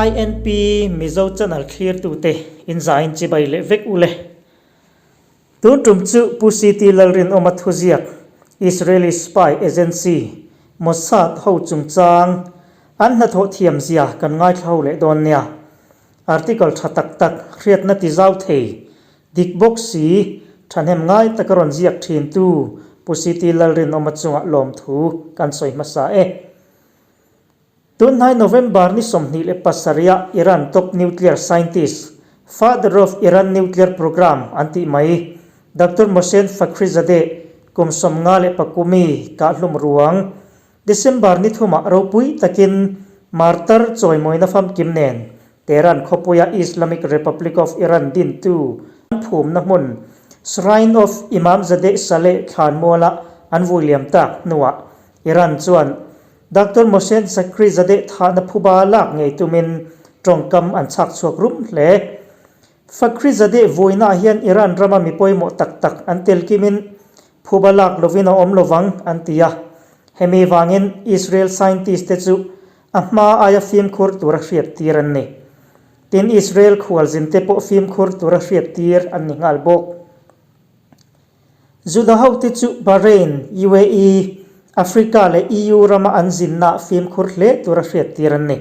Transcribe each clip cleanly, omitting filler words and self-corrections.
INP Mizo channel thlirtute in zain chibai leh vek u le. Tun tum chu Pu CT Lalrinawma thuziak Israeli spy agency Mossad ho chungchang an hnathawh thiam zia kan ngaithla ho leh dawn nia. Article tha tak tak hriatna ti zau thei dik bawk si thahnem ngai taka rawn ziak thintu Pu CT Lalrinawma chungah lawmthu kan sawi hmasa e. Tunhnai November ni 27 ah Iran top nuclear scientist, father of Iran nuclear program an tih mai, Doctor Mohsen Fakhrizadeh kum 59 mi kahhlum ruang December ni thumah ropui takin martar chawimawina famkim nen Tehran khawpuia Islamic Republic of Iran dintu an phumna hmun Shrine of Imamzadeh Saleh thlanmuala an vui liam tak hnuah Iran chuan Doctor Mohsen Fakhrizadeh thahna phuba lak ngei tumin tawngkam an chhak chhuak rum hle. Fakhrizadeh vuinaah hian Iran rama mi pawimawh tak tak an tel kimin phuba lak lovin a awm lovang an ti a. Hemi vangin Israel scientist te chu a hma aia fimkhur tura hriat tir an ni. Tin, Israel khualzin te pawh fimkhur tura hriat tir an ni nghal bawk. Juda hote chu Bahrain, UAE, Africa leh EU rama an zinnaah fimkhur hle tura hriattir an ni.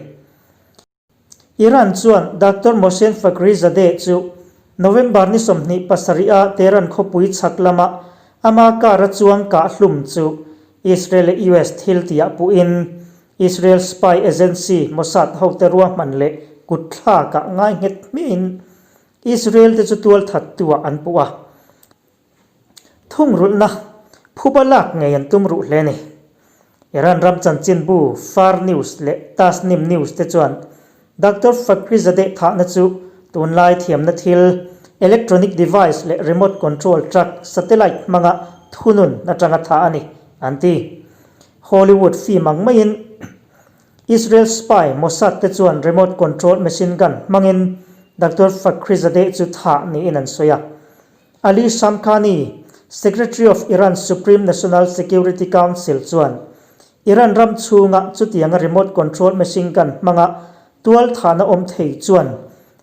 Iran chuan Doctor Mohsen Fakhrizadeh chu November ni 27 a Tehran khawpui chhak lama ama car a chuang kah hlum chu Israel leh US thil tiah puhin Israel spy agency Mossad hote ruahman leh kutthlakah ngai nghet hmiahin Israel te chu tual thattu ah an puh a, thungrulhna phuba lak ngei an tum ruh hle a ni. Iran ram chanchinbu Far News leh Tasnim News te chuan Doctor Fakhrizadeh thahna chu tunlai thiamna thil, electronic device leh remote control truck satellite hmanga thunun atanga thah a ni, an ti. Hollywood film ang maiin Israel spy Mossad te chuan remote control machine gun hmangin Doctor Fakhrizadeh chu thah niin an sawi a. Ali Shamkhani, Secretary of Iran's Supreme National Security Council chuan Iran ram chhunga chutianga remote control machine gun hmanga tual thahna awm thei chuan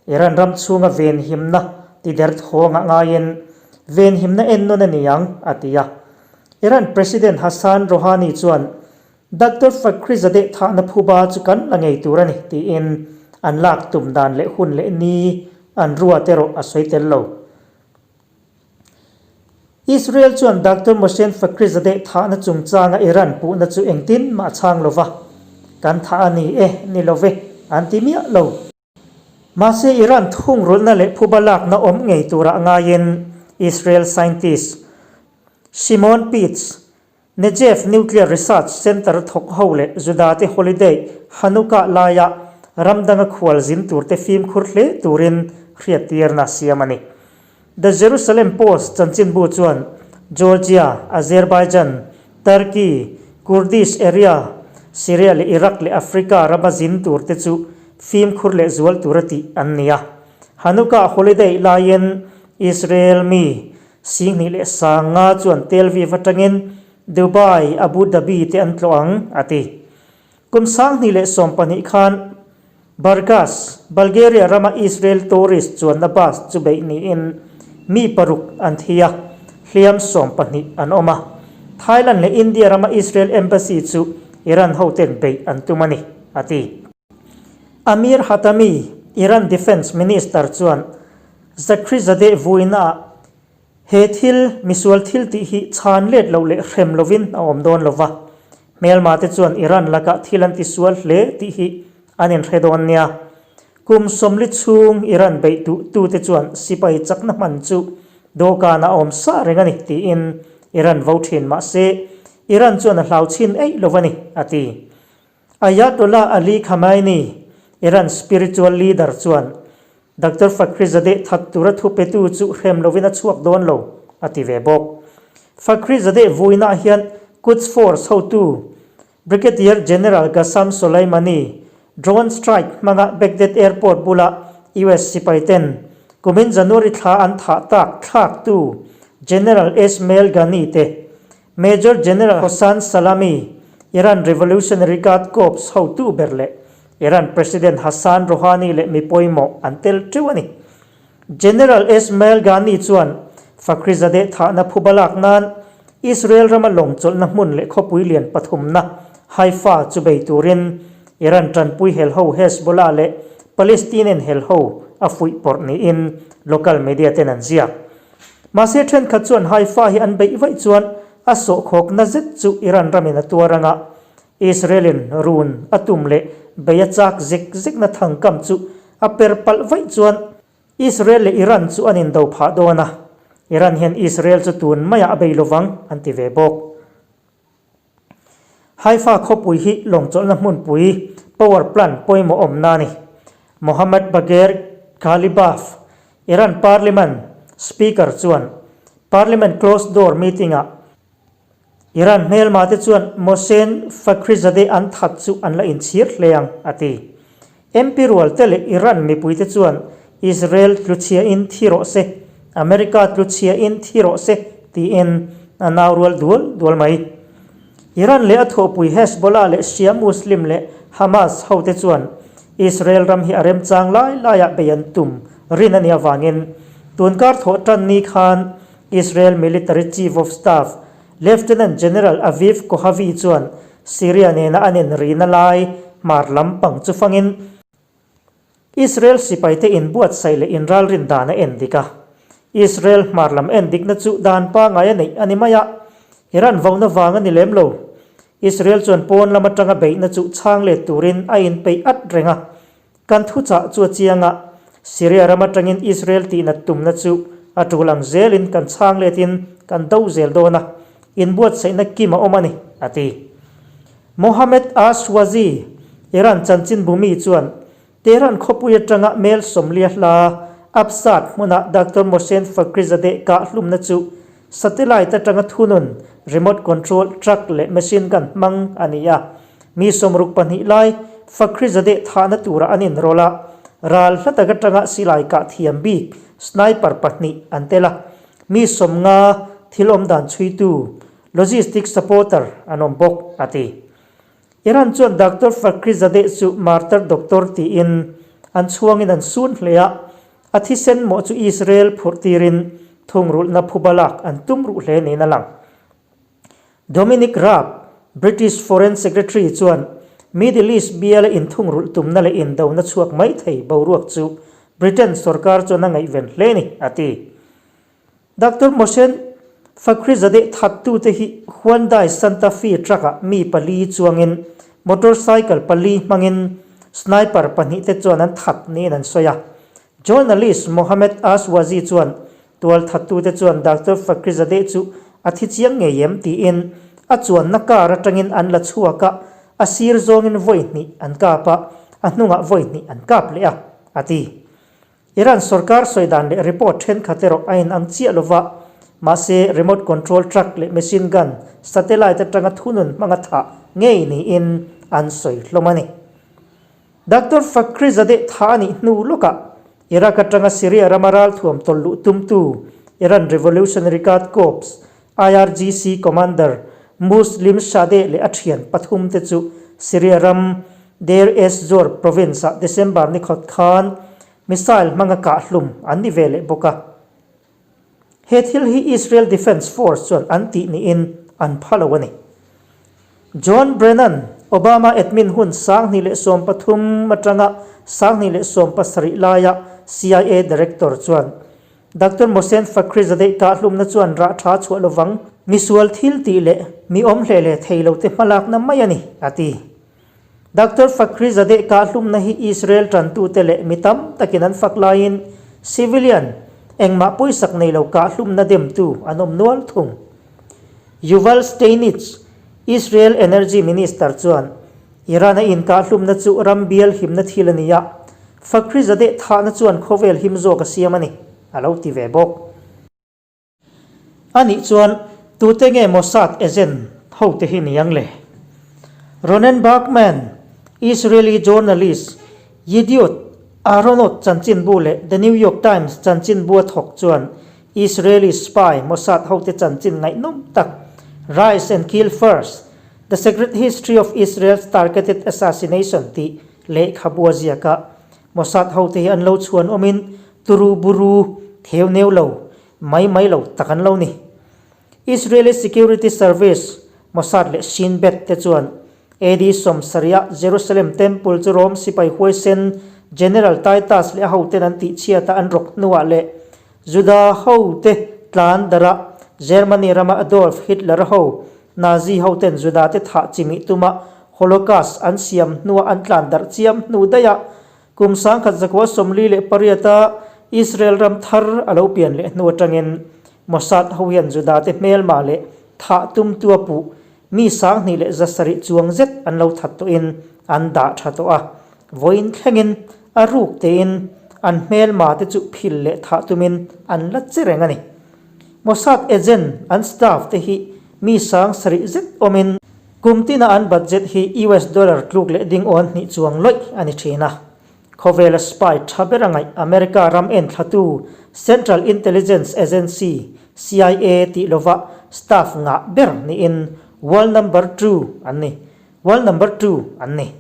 Iran ram chhunga venhimna tider thawngah ngaiin venhimna ennawn a ni ang, a ti a. Iran President Hassan Rouhani chuan Doctor Fakhrizadeh thahna phuba chu kan la ngei tur a ni tiin an lak tum dan leh hun leh ni an ruat erawh a sawi tel lo. Israel chuan Doctor Mohsen Fakhrizadeh thahna chungchanga Iran puhna chu engtin mah a chhang lo va, kan thah a ni e, ni lo ve, an ti miah lo. Mahse Iran thungrulhna leh phuba lakna awm ngei turah ngaiin Israel scientist Shimon Peres, Negev Nuclear Research Center thawk ho leh Judate holiday Hanukkah laia ram danga khual zin turte fimkhur hle turin hriattirna siam a ni. The Jerusalem Post chanchinbu chuan Georgia, Azerbaijan, Turkey, Kurdish area, Syria leh Iraq leh Africa rama zin turte chu fimkhur leh zual tura tih an ni a. Hanukkah holiday laiin Israel mi 25,000 chuan Tel Aviv atangin Dubai, Abu Dhabi te an tlawh ang, a ti. Kum 2012 khan Burgas, Bulgaria rama Israel tourist chuanna bus chu beih niin mi paruk an thi a, hliam 12 an awm a. Thailand leh India rama Israel embassy chu Iran hoten beih an tum a ni, a ti. Amir Hatami, Iran defence minister chuan Zakhrizadeh vuinaah He thil, misual thil tih hi chhan let loh leh hrem lovin a awm dawn lo va. Hmelma te chuan Iran lakah thil an tisual hle tih hi an inhre dawn nia. Kum 40 chhung Iran beih duh tute chuan sipai chakna hman chu dawhkanah a awm sa reng a ni tiin Iran vo thin mah se Iran chuan a hlau chhin eih lo a ni, a ti. Ayatollah Ali Khamenei, Iran spiritual leader chuan Doctor Fakhrizadeh that tura thupetu chu hrem lovin a chhuak dawn lo, a ti ve bawk. Fakhrizadeh vuinaah hian Quds Force hotu Brigadier General Ghassam Soleimani drone strike hmanga Baghdad airport bula US sipaiten kumin January thla an thah tak thlaktu General Esmail Ghani te Major General Hossein Salami, Iran Revolutionary Guard Corps hotu ber leh Iran President Hassan Rouhani leh mi pawimawh an tel teuh a ni. General Esmail Ghani chuan Fakhrizadeh thahna phuba lak nan Israel rama lawng chawlhna hmun leh khawpui lian pathumna Haifa chu bei turin Iran tanpui helho Hezbollah leh Palestinian helho a fuih pawrh niin local media ten an ziak. Mahse thenkhat chuan Haifa hi an beih vaih chuan a sawhkhawkna zet chu Iran ramin a tuar anga Israel-in run a tum leh bei a chak zek zekna thangkam chu a per palh vaih chuan Israel leh Iran chu an indo phah dawn a, Iran hian Israel chu tun maiah a bei lovang an ti ve bawk. Haifa khawpui hi lawngchawlhna hmunpui power plant pawimawh awmna a ni. Mohammad Bagher Ghalibaf, Iran Parliament Speaker chuan Parliament closed door meeting-ah Iran hmelma te chuan Mohsen Fakhrizadeh an that chu an la inchhir hle ang, a ti. MP rual te leh Iran mipui te chuan Israel tluchhiain thi rawh se, America tluchhiain thi rawh se tiin a nau rual dual dual mai. Iran leh a thawhpui Hezbollah leh Shia Muslim leh Hamas ho te chuan Israel ram hi a remchang lai laiah bei an tum rin a nih avangin tunkar thawh tan ni khan Israel Military Chief of Staff, Lieutenant General Aviv Kohavi chuan Syria nena an inrina lai hmar lam pang chu fangin Israel sipaite inbuatsaih leh inralrin dan a endik a. Israel hmar lam endikna chu dan pangngai a neih a ni mai a, Iran vona vang a ni lem lo. Israel chuan pawn lam atanga beihna chu chhang let turin a inpeih at reng a, Kan thuchah chu a chiang a, Syria ram atangin Israel tihnat tumna chu a tul ang zelin kan chhang letin kan do zel dawn a, inbuatsaihna kim a awm a ni, a ti. Mohammed Ashwazi, Iran chanchinbu mi chuan Tehran khawpui atanga mel 40 hla Absard hmuna Doctor Mohsen Fakhrizadeh kah hlumna chu satellite atanga thunun, remote control, truck leh machine gun hmang a ni a. Mi 62 lai Fakhrizadeh thahna tura an inrawlh a, ral hla tak atanga silai kah thiam bik sniper pahnih an tel a, mi 50 thil awm dan chhuitu, logistic supporter, an awm bawk, a ti. Iran chuan Doctor Fakhrizadeh chu martyr doctor tiin an chhuangin an sun hle a, a thisen mawh chu Israel phurh tirin thungrulhna phuba lak an tum ruh hle niin a lang. Dominic Raab, British Foreign Secretary chuan Middle East biala inthungrulh tumna leh indona chhuak mai thei boruak chu Britain sorkar chuan a ngaihven hle ni, a ti. Doctor Mohsen Fakhrizadeh thattute hi Hyundai Santa Fe truck-ah mi pali chuangin motorcycle pali hmangin sniper pahnihte chuan an that niin an sawi a. Journalist Mohammed Aswazi chuan Tualthattute chuan Doctor Fakhrizadeh chu a thi chiang ngei em tiin a chuanna car atangin an la chhuak a, a sir zawngin vawi hnih an kap a, a hnungah vawi hnih an kap leh a, a ti. Iran sorkar sawi dan leh report thenkhat erawh a inang chiah lova, mahse remote control truck leh machine gun satellite atanga thunun hmanga thah ngei niin an sawi hlawm a ni. Doctor Fakhrizadeh tha a nih hnu lawkah Iraq atanga Syria rama ralthuam tawlh luh tumtu Iran Revolutionary Guard Corps, IRGC, commander Muslim Shadeh leh a thian pathum te chu Syria ram Deir ez-Zor province-ah December ni khawt khan missile hmanga kah hlum an ni ve leh bawk a. He thil hi Israel Defence Force chuan an tih niin an pha lo a ni. John Brennan, Obama admin hun 2013 atanga 2017 laia CIA director chuan Doctor Mohsen Fakhrizadeh kahhlumna chuan rah tha chhuah lovang, misual thil tih leh mi awm hle leh thei lote hmalakna mai a ni, a ti. Doctor Fakhrizadeh kahhlumna hi Israel tantute leh mi tam takin an fak laiin civilian engmah pawisak nei lo kahhlumna demtu an awm nual thung. Yuval Steinitz, Israel Energy Minister chuan Iran-a inkahhlumna chu ram bial himna thil a ni a, Fakhrizadeh thahna chuan khawvel him zawk a siam a ni, a lo ti ve bawk. A nih chuan tute nge Mossad agent hote hi ni ang le? Ronen Bergman, Israeli journalist, Yedioth Ahronoth chanchinbu leh The New York Times chanchinbua thawk chuan Israeli spy Mossad hote chanchin ngaihnawm tak Rise and Kill First, The Secret History of Israel's Targeted Assassination tih. lehkhabu a ziak a. Mossad hote hi an lo chhuan awmin turu buru theu neu lo mai mai lo tak an lo ni. Israeli Security Service, Mossad leh Shin Bet te chuan AD 70 ah Jerusalem Temple chu Rome sipai huaisen General Titus leh a hoten an tihchhiat a an rawk hnuah leh Juda hote tlan darh a Germany rama Adolf Hitler-a ho Nazi hoten Juda te thah chimih tuma Holocaust an siam hnuah an tlan darh chiam hnu daih a Kum 1948 a Israel ram thar a lo pian leh hnu atangin Mossad ho hian Juda te hmelma leh thah tumtu a puh mi 2107 chuang zet an lo that tawhin an dah tha tawh a. Vawiin thlengin a ruk tein an hmelma te chu phil leh thah tumin an la che reng a ni. Mossad agent an staff te hi mi 7000 zet awmin Kum tina an budget hi US dollar tluk leh ding awn hnih chuang lawih a ni thin a. Khawvela spy tha ber a ngaih America ram enthlatu Central Intelligence Agency, CIA, tih lova staff ngah ber niin world number two an ni world number two an ni,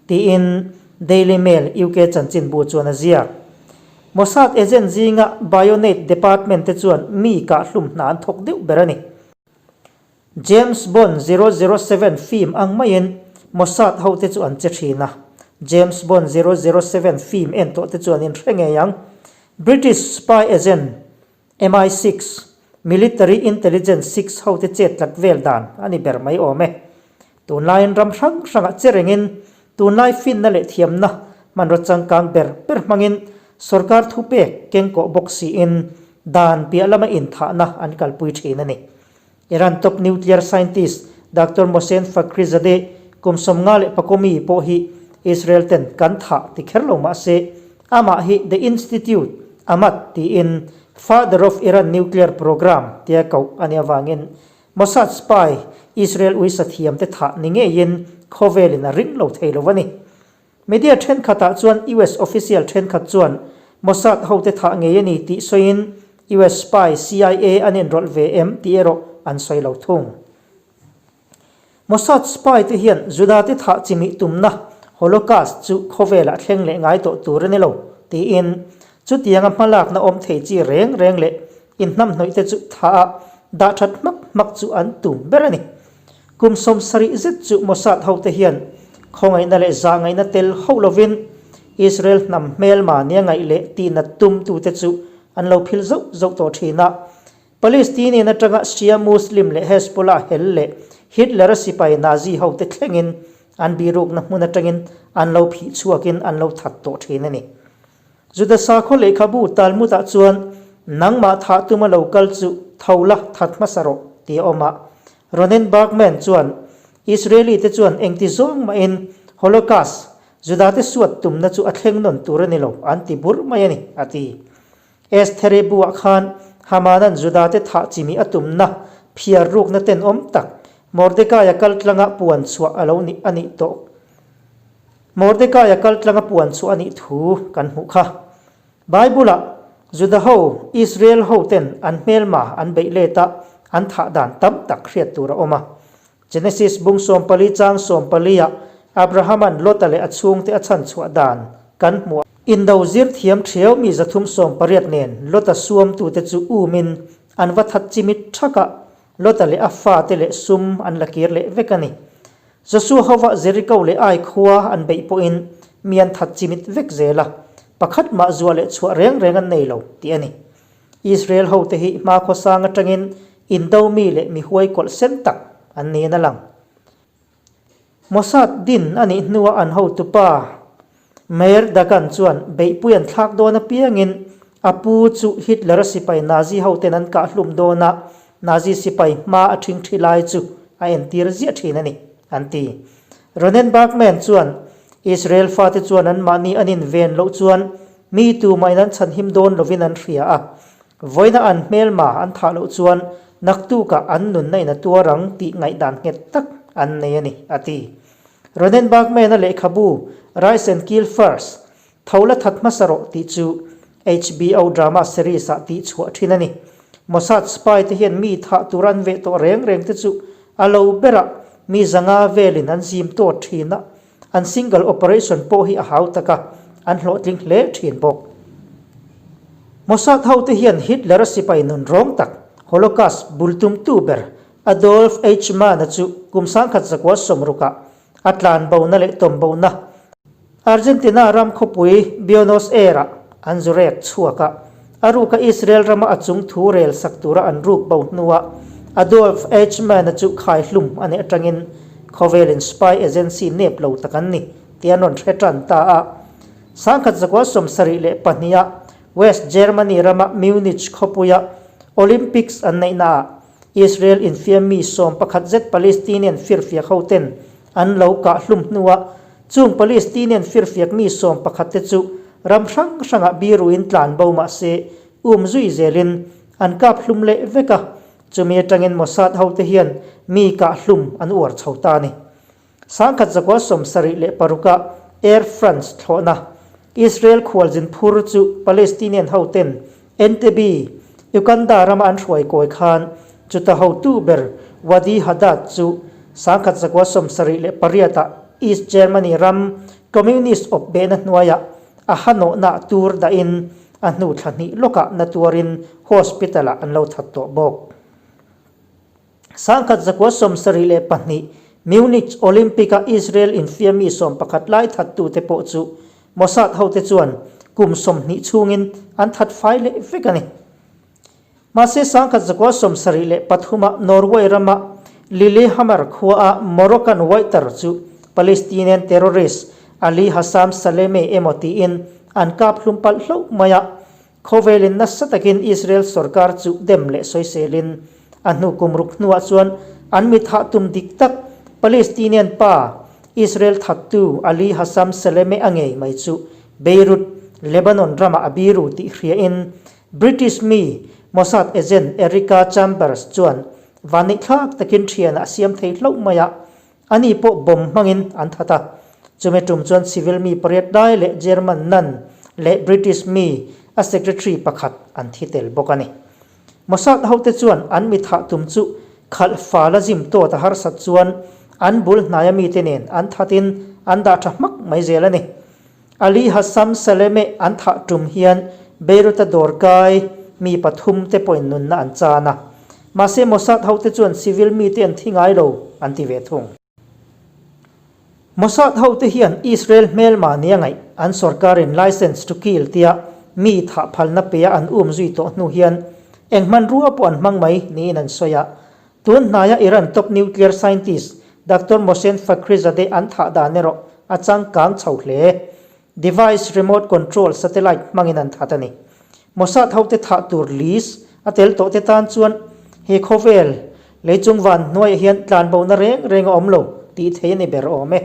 tiin Daily Mail UK chanchinbu chuan a ziak. Mossad agent zinga Bayonate department te chuan mi kahhlum hna an thawk deuh ber a ni. James Bond 007 film ang maiin Mossad hote chu an che thin a. James Bond 007 film en tawh te chuan in hre ngei ang. British spy agent MI6, Military Intelligence 6 hote chet tlat vel dan a ni ber mai awm e. Tunlaiin ram hrang hrangah che rengin tunlai finna leh thiamna hmanraw changkang ber ber hmangin sorkar thupek kengkawh bawk siin dan piah lama inthahna an kalpui thin a ni. Iran top nuclear scientist Doctor Mohsen Fakhrizadeh kum 54 mi pawh hi Israel ten kan thah ti kher lo mah se, amah hi The Institute, Ahmad tiin Father of Iran Nuclear Program tia koh a nih avangin Mossad spy Israel uisa thiamte thah ni ngeiin khawvelin a ring lo thei lo a ni. Media thenkhatah chuan US official thenkhat chuan Mossad hote thah ngei a ni tih sawiin US spy CIA an inrawlh ve em tih erawh an sawi lo thung. Mossad spy te hian Juda te thah chimih tumna Holocaust chu khawvelah thleng leh ngai tawh tur a ni lo tiin chutianga hmalakna awm thei chi reng reng leh inhnamhnawih te chu thah a dah that hmak hmak chu an tum ber a ni. Kum 70 zet chu Mossad hote hian khawngaihna leh zahngaihna tel hauh lovin Israel hnam hmelma nia ngaih leh tihnat tumtute chu an lo phil zauh zauh tawh thin a. Palestinian atanga Shia Muslim leh Hezbollah hel leh Hitler-a sipai Nazi hote thlengin an birukna hmun atangin an lo phih chhuakin an lo that tawh thin a ni. Juda sakhaw lehkhabu Talmud-ah chuan, Nangmah thah tuma lo kal chu tho la that hmasa rawh, tih a awm a. Ronen Bergman chuan, Israeli-te chuan engti zawng mahin Holocaust, Juda-te suat tumna chu a thleng nawn tur a ni lo, an ti burh mai a ni, a ti. Esthere buah khan Hamanan Juda-te thah chimih a tumna phiar rukna tenawm tak Mordekaia kaltlanga puan chhuah a lo nih a nih tawh. Mordekaia kaltlanga puan chhuah a nih thu kan hmuh kha. Bible-ah Juda ho, Israel ho ten an hmelma an beih let a, an thah dan tam tak hriat tur a awm a. Genesis bung 14 chang 14 ah Abrahama'n Lota leh a chhungte a chhan chhuah dan kan hmuh a. Indo zir thiam theu mi 380 nen Lota suamtute chu umin an va that chimit thak a, Lota leh a fate leh sum an la kir leh vek a ni. Joshua hova Jeriko leh Ai khua an beih pawhin mi an that chimit vek zel a, pakhat mah zuah leh chhuah reng reng an nei lo tih a ni. Israel hote hi hma khawsang atangin indo mi leh mi huai kawlh sen tak an niin a lang. Mossad din a nih hnua an hotupa Meir Dagan chuan beihpui an thlak dawn apiangin a pu chu Hitler-a sipai Nazi hoten an kah hlum dawn a, Nazi sipai hma a ṭhingṭhi lai chu a entir ziah ṭhin a ni, an ti. Ronen Bergman chuan Israel fate chuan anmahni an inven loh chuan mi tumahin an chhanhim dawn lovin an hria a, vawiina an hmelma an thah loh chuan naktukah an nunna in a tuar ang tih ngaihdan nghet tak an nei a ni, a ti. Ronen Bergman-a lehkhabu Rise and Kill First, Tho la that hmasa rawh tih chu HBO drama series-ah tih chhuah thin a ni. Mossad spy te hian mi thah tur an veh tawh reng reng te chu a lo berah mi 500 velin an zim tawt thin a. An single operation pawh hi a hau tak a, an hlawhtling hle thin bawk. Mossad hote hian Hitler-a sipai nun rawng tak, Holocaust bul tumtu ber Adolf Eichmann-a chu kum 1960-ah a tlan bona leh tawm bona Argentina ram khawpui Buenos Aires-ah an zu rek chhuak a. A ruka Israel rama a chung thu rel sak tura an ruk bo hnuah Adolf Eichmann-a chu khai hlum a nih atangin khawvelin spy agency nep lo tak an ni tih an rawn hre tan ta a. 1972-ah West Germany rama Munich khawpuia Olympics an neihnaah Israel infiam mi 11 zet Palestinian firfiak hoten an lo kah hlum hnuah chung Palestinian firfiak mi 11 te chu ram hrang hrangah biruin tlan bo mah se um zui zelin an kap hlum leh vek a, chumi atangin Mossad hote hian mi kah hlum an uar chho ta a ni. 1976-ah Air France thlawhna Israel khualzin phur chu Palestinian hoten Entebbe, Uganda rama an hruai kawi khan chuta hotu ber Wadi Haddad chu 1978-ah East Germany ram Communist awp behna hnuaiah a hanawhna tur dahin a hnu thla hnih lawkah na tuarin hospital-ah an lo that tawh bawk. 1972 Munich Olympic-a Israel infiam mi 11 lai thattute pawh chu Mossad hote chuan kum 20 chhungin an that fai leh vek a ni. Mahse 1973-a Norway rama Lillehammer khuaa Moroccan waiter chu Palestinian terrorist Ali Hassam Saleme emaw tiin an kap hlum palh hlauh mai a, Khawvelin nasa takin Israel sorkar chu dem leh sawiselin a hnu kum ruk hnuah chuan an mi thah tum dik tak Palestinian pa Israel thattu Ali Hassam Salameh a ngei mai chu Beirut, Lebanon ramah a biru tih hriain British mi Mossad agent Erica Chambers chuan vanneihthlak takin thianah a siam thei hlauh mai a. Ani pawh bomb hmangin an that a. Chumi tum chuan civil mi pariat lai leh German nun leh British mi a secretary pakhat an thi tel bawk a ni. Mossad hote chuan an mi thah tum chu khalh fal a zim tawt a harsat chuan an bul hnaia mite nen an thatin an dah tha hmak mai zel a ni. Ali Hassam Salameh an thah tum hian Beirut-a dawrkai mi pathum te pawhin nunna an chan a. Mahse Mossad hote chuan civil mite an thi ngai lo an ti ve thung. Mossad hote hian Israel hmelma nia ngaih an sorkarin license to kill tia mi thah phalna pea an um zui tawh hnu hian eng hmanrua pawh an hmang mai niin an sawi a. Tun hnaia Iran top nuclear scientist Doctor Mohsen Fakhrizadeh an thah dan erawh a changkang chho hle. Device remote control satellite hmangin an that a ni. Mossad hote thah tur list a tel tawh te tan chuan he khawvel leichung van hnuaiah hian tlanbona reng reng a awm lo tih thei a ni ber awm e.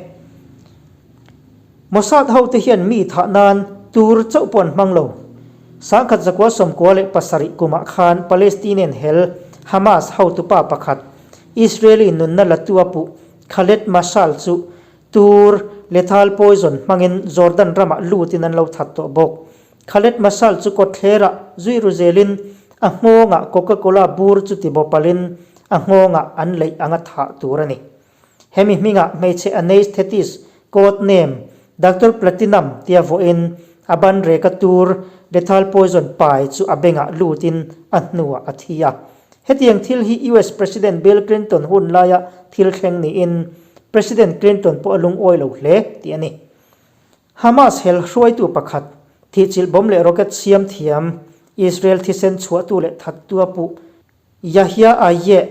Mossad hote hian mi thah nan tur chauh pawh an hmang lo. 1997 kumah khan Palestinian hel Hamas hotupa pakhat Israeli nunna latu a puh Khaled Mashal chu tur lethal poison hmangin Jordan ramah lutin an lo that tawh bawk. Khaled Mashal chu kawtthlerah zui ru zelin a nghawngah Coca-Cola bur chu tibawpalin a nghawngah an leih anga thah tur a ni. Hemi hmingah hmeichhe anaesthetist, code name, Doctor Platinum tia vawiin a ban reka tur lethal poison pai chu a bengah lutin a hnuah a thi a. Hetiang thil hi US President Bill Clinton hun laia thil thleng niin President Clinton pawh a lungawi lo hle tih a ni. Hamas hel hruaitu pakhat, thihchilh bomb leh rocket siam thiam, Israel thisen chhuahtu leh thattu a puh Yahya Ayyeh,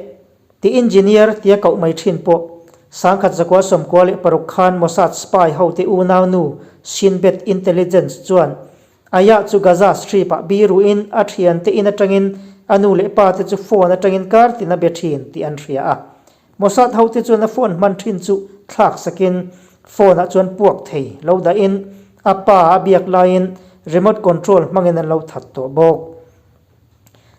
ti engineer tia koh mai thin pawh 1996 khan Mossad spy hote unaunu Shin Bet Intelligence chuan Ayyah chu Gaza Strip-ah biruin a thiante in atangin a nu leh pa te chu phone atangin kar tin a be thin tih an hria a. Mossad hote chuan a phone hman thin chu thlak sakin phone-ah chuan puak thei lo dahin a pa a biak laiin remote control hmangin an lo that tawh bawk.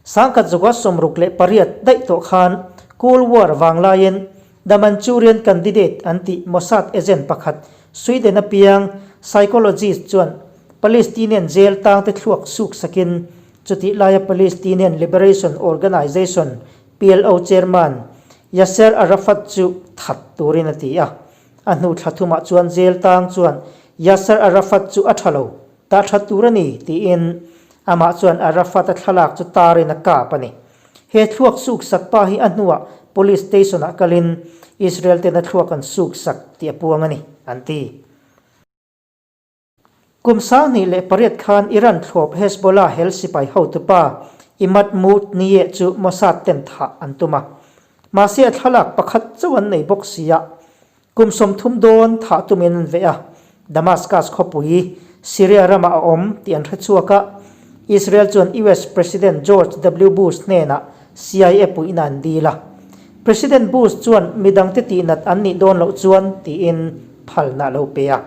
1968 daih tawh khan Cold War vang laiin The Manchurian Candidate an tih Mossad agent pakhat Sweden a piang psychologist chuan Palestinian jail tangte thluak suk sakin chutih laia Palestinian Liberation Organization, PLO, chairman Yasser Arafat chu that turin a ti a. A hnu thla thumah chuan jail tang chuan Yasser Arafat chu a tha lo, tah that tur a ni, tiin amah chuan Arafat-a thlalak chu tarin a kap a ni. He thluak suksak pa hi a hnuah police station-ah kalin Israel ten a thluak an suksak tih a puang a ni, an ti. Kum 2008 khan Iran thlawp Hezbollah hel sipai hotupa Imad Mughniyeh chu Mossad ten thah an tum a. Mahse a thlalak pakhat chauh an nei bawk si a, kum 30 dawn thah tumin an veh a, Damascus khawpui Syria ramah a awm tih an hre chhuak a. Israel chuan US President George W Bush hnenah CIA puihna an dil a. President Bush chuan midangte tihnat an nih dawn loh chuan tiin phalna a lo pe a.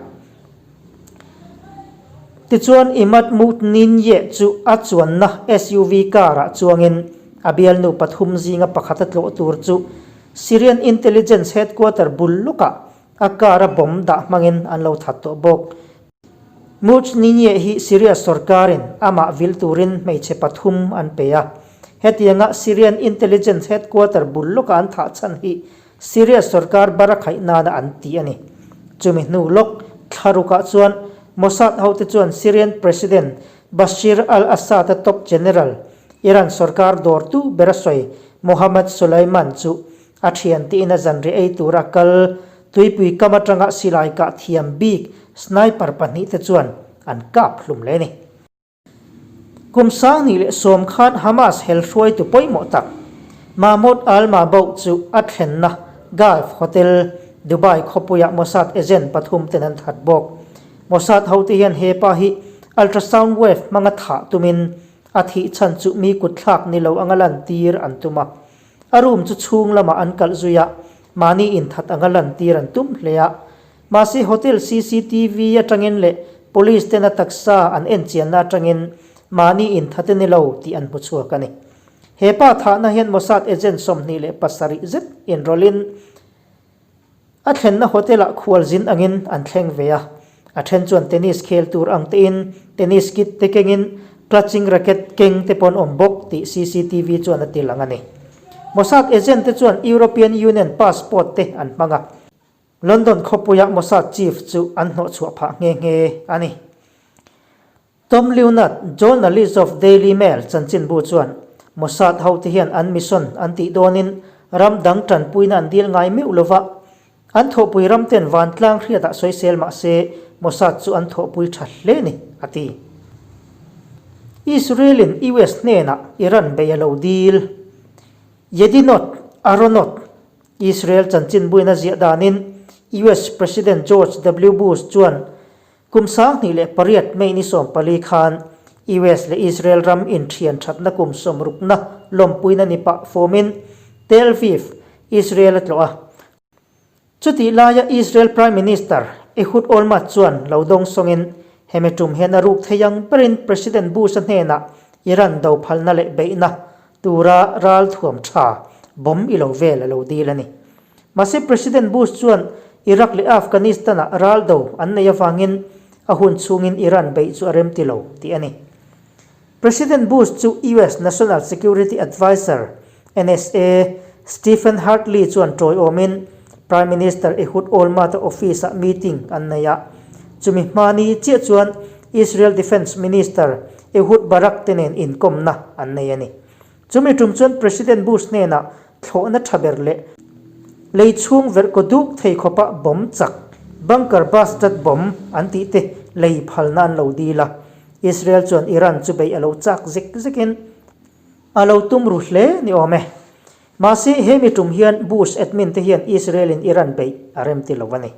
Tichuan Imad Mughniyeh chu a chuanna SUV car-ah chuangin a bialnu pathum zinga pakhat a tlawh tur chu Syrian Intelligence Headquarter bul lawkah a car-a bomb dah hmangin an lo that tawh bawk. Mughniyeh hi Syria sorkarin amah vil turin hmeichhe pathum an pe a. Hetianga Syrian Intelligence Headquarter bul lawkah an thah chhan hi Syria sorkar bar a khaih nana an ti a ni. Chumi hnu lawk thlarukah chuan Mossad hote chuan Syrian President Bashir al-Assad-a top general, Iran sorkar dawrtu ber a sawi Mohammad Soleiman chu a thian tiin a zanriah ei tura kal tuipui kam atanga silai kah thiam bik sniper pahnihte chuan an kap hlum leh a ni. Kum 2010 khan Hamas hel hruaitu pawimawh tak Mahmoud al-Mabhouh chu a thlenna Gulf Hotel, Dubai khawpuiah Mossad agent pathum ten an that bawk. Mossad hote hian he pa hi ultrasound wave hmanga thah tumin a thih chhan chu mi kutthlak ni lo anga lantir an tum a. A room chu chhung lamah an kalh zui a, mahni inthat anga lantir an tum hle a. Mahse hotel cctv atangin leh police ten a taksa an enchianna atangin mahni inthat a ni lo tih an hmu chhuak a ni. He pa thahna hian Mossad agent 27 zet inrawlhin a thlenna hotel-ah khualzin angin an thleng ve a. A then chuan tennis khel tur ang tein tennis kit te kengin clutching racket keng te pawh an awm bawk tih cctv chuan a ti lang a ni. Mossad agent te chuan European Union passport te an hmang a. London khawpuia Mossad chief chu an hnawhchhuah phah nghe nghe a ni. Tom Leonard, journalist of Daily Mail chanchinbu chuan Mossad hote hian an mission an tih dawnin ram dang tanpuina an dil ngai meuh lova, an thawhpui ramten vantlang hriatah sawisel mah se Mossad chu an thawhpui tha hle ni, a ti. Israel-in US hnenah Iran bei a lo dil. Yedinot Aronot Israel chanchinbuina ziah danin US President George W. Bush chuan kum 2008 May ni 14 khan US leh Israel ram inthian thatna kum sawmrukna lawmpuina ni pah fawmin Tel Aviv, Israel a tlawh a. Chutih laia Israel Prime Minister Ehud Olmert chuan lo dawng sawngin hemi tum hian a ruk thei ang berin President Bush-a hnenah Iran do phalna leh beihna tura ral thuam tha bomb i lo vel a lo dil a ni. Mahse President Bush chuan Iraq leh Afghanistan-ah ral do an neih avangin a hun chhungin Iran beih chu a remti lo tih a ni. President Bush chu US National Security Adviser, NSA, Stephen Hartley chuan tawiawmin Prime Minister Ehud Olmert-a office-ah meeting an nei a. Chumi hmani chiah chuan Israel Defence Minister Ehud Barak te nen inkawmna an nei a ni. Chumi tum chuan President Bush hnenah thlawhna tha ber leh lei chhung verh kaw duk thei khawpa bomb chak, bunker bastard bomb an tih te lei phalna an lo dil a. Israel chuan Iran chu beih a lo chak zek zekin a lo tum ru hle ni awm e. Mahse hemi tum hian Bush admin te hian Israel in Iran beih a remti lo a ni.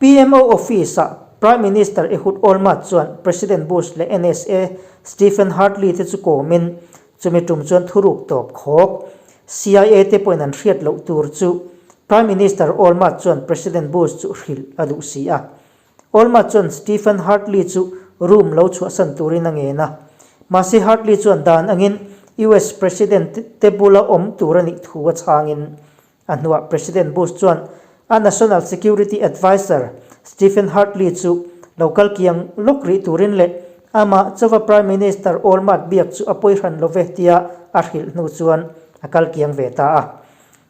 PMO Office-ah Prime Minister Ehud Olmert chuan President Bush leh NSA Stephen Hartley te chu kawmin chumi tum chuan thuruk tawp khawk CIA te pawhin an hriat loh tur chu Prime Minister Olmert chuan President Bush chu hrilh a duh si a. Olmert chuan Stephen Hartley chu room lo chhuahsan turin a ngen a. Mahse Hartley chuan dan angin US President te bula awm tur a nih thu a chhangin A hnuah President Bush chuan a National Security Adviser Stephen Hartley chu lo kal kiang lawk rih turin leh amah chauva Prime Minister Olmert biak chu a pawi hran lo ve tia a hrilh hnu chuan a kal kiang ve ta a.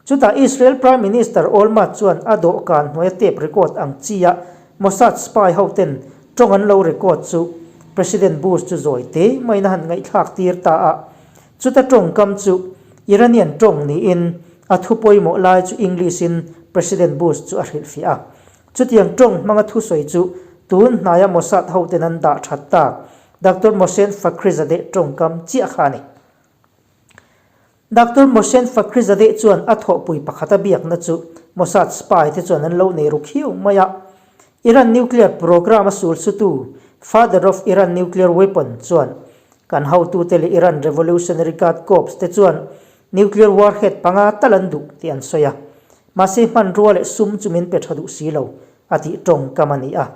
Chutah Israel Prime Minister Olmert chuan a dawhkan hnuaia tape record ang chi-a Mossad spy hoten tawng an lo record chu President Bush chu zawi te maiin a han ngaihthlak tir ta a. Chuta tawngkam chu Iranian tawng niin a thu pawimawh lai chu English-in President Bush chu a hrilhfiah a. Chutiang tawng hmanga thusawi chu tun hnaia Mossad hoten an dah that tak Doctor Mohsen Fakhrizadeh tawngkam chiah kha a ni. Doctor Mohsen Fakhrizadeh chuan a thawhpui pakhat a biakna chu Mossad spy te chuan an lo nei ru khiau mai a. Iran nuclear program a sul sutu Father of Iran Nuclear Weapon chuan kan hotute leh Iran Revolutionary Guard Corps te chuan nuclear warhead panga tal an duh tih an sawi a. Mahse hmanrua leh sum chu min pe tha duh si lo a tih tawngkam a ni a.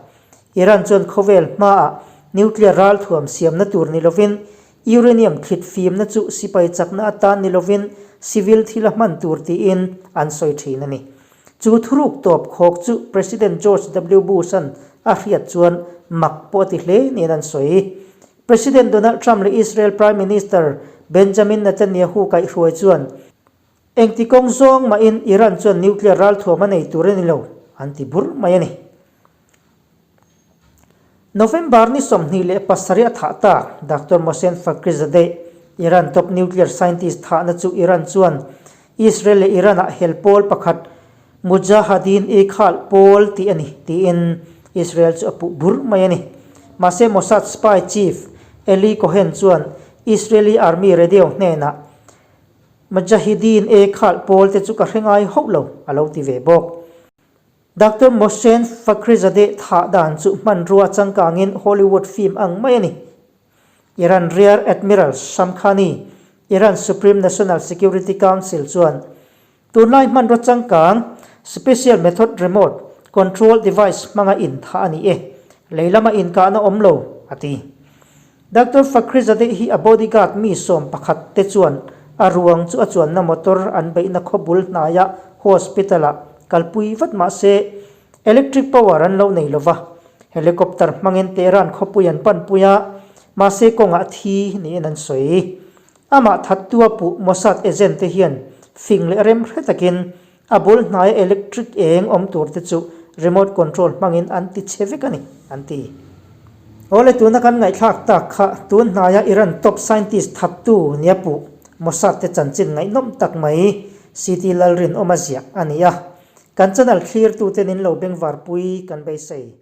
Iran chuan khawvel hmaah nuclear ralthuam siamna tur ni lovin Uranium thlit fimna chu sipai chakna atan ni lovin civil thil a hman tur tiin an sawi thin a ni. Chu thuruk tawp khawk chu President George W. Bush-a'n a hriat chuan mak pawh a ti hle niin an sawi. President Donald Trump leh Israel Prime Minister Benjamin Netanyahu kaihhruai chuan engti kawng zawng mahin Iran chuan nuclear ralthuam a nei tur a ni lo an ti bur mai a ni. November ni 27 a thah ta Doctor Mohsen Fakhrizadeh, Iran top nuclear scientist thahna chu Iran chuan Israel leh Iran-ah hel pawl pakhat Mujahideen-e-Khalq pawl tih a ni tiin Israel chu a puh bur mai a ni. Mahse Mossad spy chief Eli Cohen chuan Israeli army radio hnenah Mujahideen-e-Khalq pawl te chu ka hre ngai hauh lo a lo ti ve bawk. Doctor Mohsen Fakhrizadeh thah dan chu hmanrua changkangin Hollywood film ang mai a ni. Iran Rear Admiral Shamkhani, Iran Supreme National Security Council chuan tunlai hmanrua changkang Special Method Remote Control Device hmanga inthah a ni e, lei lama inkahna awm lo, a ti. Doctor Fakhrizadeh hi a bodyguard mi 11 te chuan a ruang chu a chuanna motor an beihna khawbul hnaia hospital-ah kalpui vat mah se electric power an lo nei lova, helicopter hmangin Tehran khawpui an panpui a, mahse kawngah thi niin an sawi. Amah thattua puh Mossad agent te hian fing leh rem hre takin A bul hnaia electric eng awm tur te chu remote control hmangin an ti chhe vek a ni, an ti. Awle tuna kan ngaihthlak tak kha tun hnaia Iran top scientist thattu nia puh Mossad te chanchin ngaihnawm tak mai CT Lalrinawma ziah a ni a. Kan channel thlirtuten in lo bengvarpui kan beisei.